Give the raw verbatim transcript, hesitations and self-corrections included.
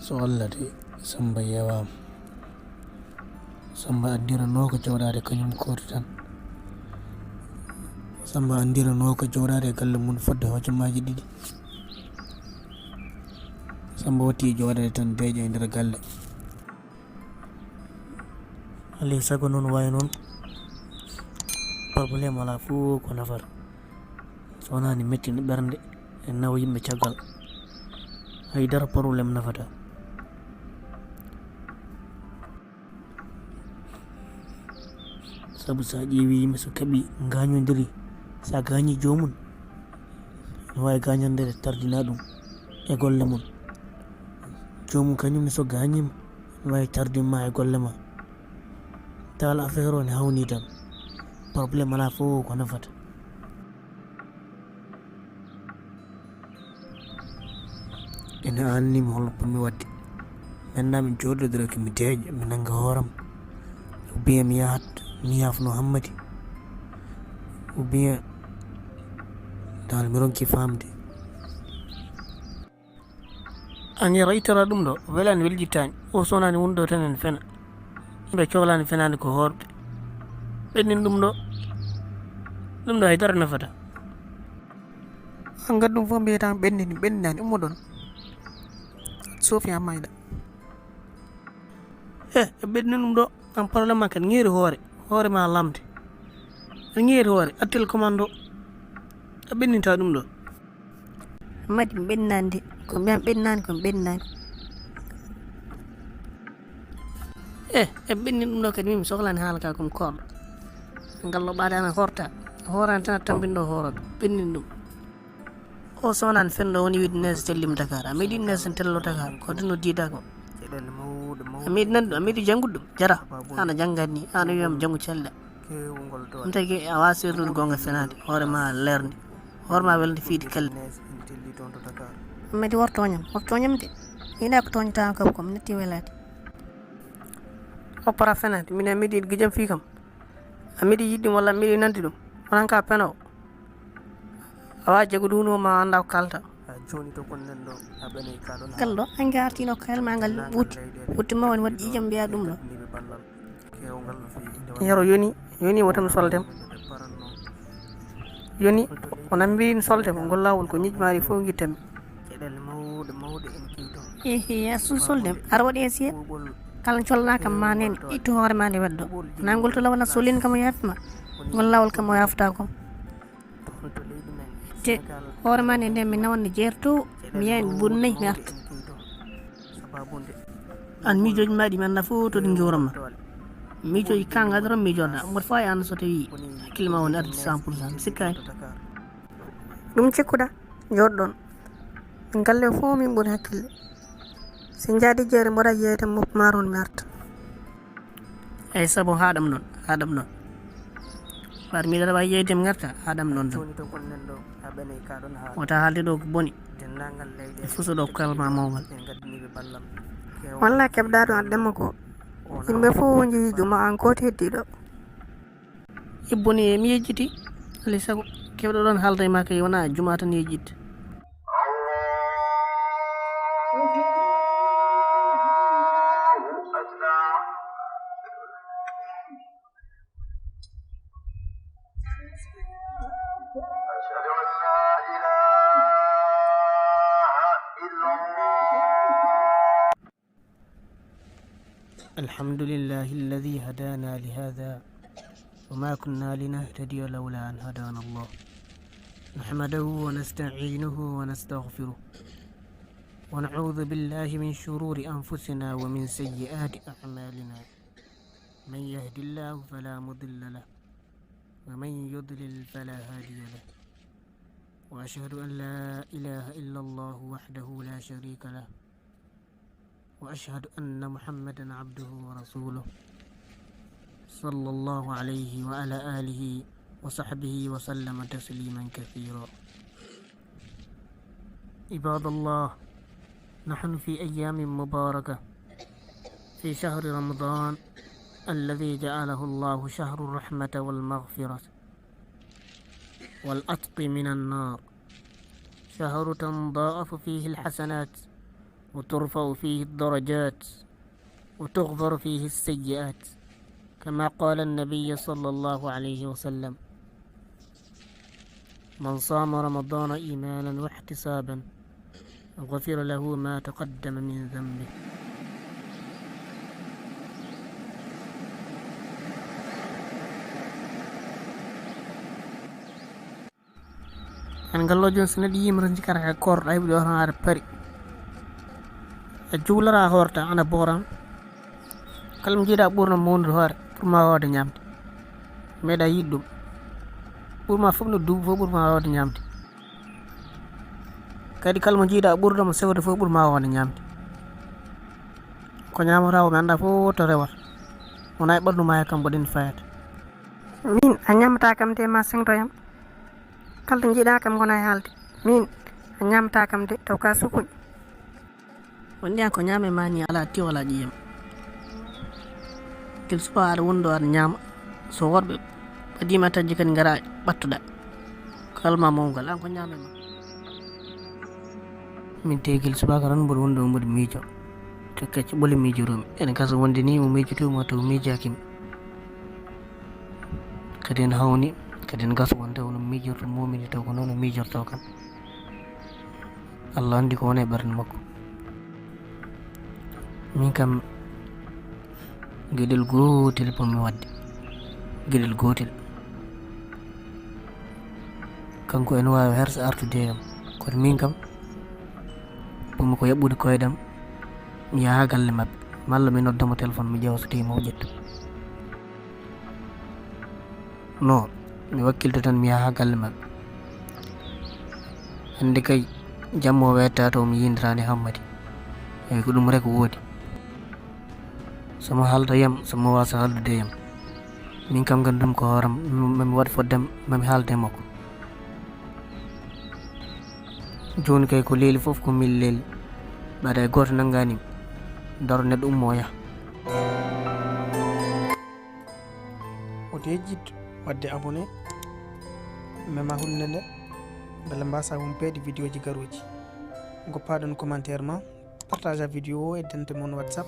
To Allah de, Samba yeewaama. Samba anndirano ko jooɗaade kañum kootu tan. Samba anndirano ko jooɗaade e galle mum fodde hojomaaji ɗiɗi. Samba watti jooɗaade tan deeƴa e nder galle. Alay sago noon wayi noon, problème alaa fof ko nafata. So wonaani mettina ɓernde e nawa yimɓe caggal, hay dara problème nafata. Sabu so a ƴeewi yimɓe so kaɓi gaañodiri, so a gaañi joomum, ene waawi gaañande tardina ɗum e golle mum. Joomum kañum ne so gaañiima, ene waawi tardin ma e golle ma. Taal affaire o ne hawni tan. Problème alaa fof ko nafata. Ene anni mi holno ponmi waɗde. Maintenant mi jooɗodira ko mi deeƴa, mi nannga hooram. Ou bien mi yahat, mi yaafno Hammadi. Ou bien dal mi ronki faamde. An yero ittoro ɗum ɗo, welani weljittaani. O sonani wonɗo tan en fena. Yimɓe cohlani fenaande ko hoorɓe. Ɓennin ɗum ɗo. Ɗum ɗo hay dara nafata. An ngaddu ɗum fof mbiyata ɓennini, ɓenninaani, ummoɗon. Sofi a mayɗa. Eh, ɓennin ɗum ɗo. An problème ma kan ŋeeri hoore. Hoore ma lamde. An ŋeeri hoore. Attel commando. A ɓenninta ɗum ɗo. Madi mi ɓennaani de. Ko mbiyan ɓennaani, ko mi ɓennaani. Eh, e ɓennin ɗum ɗo kadi min mi sohlani haala ka ko mi koorɗo. Ngal no ɓaade ana horta. Horani tan a tambinɗo hooroɓe. Ɓennin ɗum. O sonani fenɗo woni wiide nees tellima Dakar. A meeɗi nees en tello Dakar. Ko ɗum no diida ko. A meeɗi nanɗo, a meeɗi janngude ɗum. Jara. Ana janngani, ana wiyam janngu calɗa. Ɗum tagi a waasi rewrude goonga fenaande, hoore ma leernde, hoore ma welnde fiide kelle. Medi wor tooñam, wor tooñam de. Ina ko tooñata kam, ko mi natti welaade. Oppara fenaande, min a midi gijam fii kam. A midi yiɗi ɗum walla a midi nandi ɗum. Onon ka peno. Awa jagude hunuko ma annda ko kalta. Kalɗo ange artino kayal ma ngal wutti. Wutti ma woni waɗi ƴiƴam mbiya ɗum ɗo. Yero yoni, yoni wotam soldem. Yoni, o nambirin soldem, ngol lawol ko ñiiƴ maari fof guittami. Ehe, ya su soldem, ar waɗi e siye. Kala colna kam ma nen, ittu hoore ma nde weddo. Nangol to lawol na solin kam o yaafima. Ngol lawol kam o yaafata kom. Te hoore ma nde nden mi nawan ne jeerto, mi yaha en bunnay mi arta. An miijooji ma ɗi mi annda fof to ɗi ngewran ma. Miijooji ka ngadoro miijoɗa, mboɗo fawi an so tawi hakkille ma woni arde cent pour cent, mi sikkaani. Ɗum cikkuɗa, jooɗɗon. Min galle fof min ɓuri hakkille. Si njaadi jeere mboɗa yeeyde moppa ma toon mi arta. Eyi, sabu haaɗam noon, haaɗam noon. Mbaɗ miɗo wawi yeeyde mi ngarta, haaɗam noon tan. Wota haalde ɗo ko boni. E fuso ɗo ko kalma mawgal. Walla keɓɗa ɗo addema ko. Yimɓe fof o jeeyi juma an gooto heddi ɗo. E boni e mi yejjiti. Alay sago keɓɗo ɗon haalda e ma kay wona juma tan yejjit. الحمد لله الذي هدانا لهذا وما كنا لنهتدي لولا أن هدانا الله. نحمده ونستعينه ونستغفره، ونعوذ بالله من شرور أنفسنا ومن سيئات أعمالنا. من يهد الله فلا مضل له، ومن يضلل فلا هادي له. وأشهد أن لا إله إلا الله وحده لا شريك له، وأشهد أن محمدا عبده ورسوله، صلى الله عليه وعلى آله وصحبه وسلم تسليما كثيرا. عباد الله، نحن في أيام مباركة، في شهر رمضان الذي جعله الله شهر الرحمة والمغفرة والعتق من النار، شهر تضاعف فيه الحسنات وترفع فيه الدرجات وتغفر فيه السيئات، كما قال النبي صلى الله عليه وسلم: من صام رمضان إيمانا واحتسابا غفر له ما تقدم من ذنبه. An ngallo jon, so neɗɗo yiima tan jikkata ka koorɗo, ay ɓe ɗo tan aɗa pari. A juulata hoorta ana booran. Kala mo jiiɗa ɓurna mawnude hoore, ɓurma wawde ñamde. Meeɗa yiɗ ɗum. Ɓurma fof no duuɓi fof, ɓurma wawde ñamde. Kadi kala mo jiiɗa ɓurɗo mo sewde fof, ɓurma wawde ñamde. Ko ñamata o mi annda fof to rewata. Wona e ɓanndu ma e kam mboɗen fayata. Min a ñamata kam de ma sengtoyam. Kala to jiiɗa kam gona e haalde. Min a ñamata kam de taw ka sukuñ. Wonde an ko ñaame ma ni ala tiyo wala ƴiyam. Gila suba aɗa wondo aɗa ñaama. So worɓe ɓadima tajji kadi ngara ɓattoɗa. Kalma mawgal an ko ñaame ma. Min te gila subaka tan mboɗo wondo mboɗo miijo. Kacce ɓole miijoromi. Ene gasa wonde ni mo miijotoma taw miijakimi. Kadi en hawni, kadi en gasa wonde wono miijorto momini taw ko noon o miijorto kam. Allah anndi ko woni e ɓernde makko. Min kam geɗel gootel pommi waɗde. Geɗel gootel. Kanko ene waawi hersa artude e am. Kono min kam pommi ko yaɓɓude koyɗam mi yaha galle maɓɓe. Malla mi nodda mo téléphone mi ƴeewa so tawi mo ƴettu. No mi wakkilto tan mi yaha galle maɓɓe. Hannde kay jamma o wetta taw mi yindirani Hammadi. Eyi ko ɗum rek woodi. Somo haalda yam somo wasa haaldude yam. Min kam gandum ko hooram mami waɗ foddam mami haalde makko. Jooni kay ko leeli fof ko min leeli. Ɓaɗa e gooto nannganim daro neɗɗo ummo o yaha. Woto yejjit waɗde abonné, mema hulde nde, mbele mbasa humpeede vidéo ji garoji. Goppaɗon commentaire ma, partage vidéo o e dente mon WhatsApp.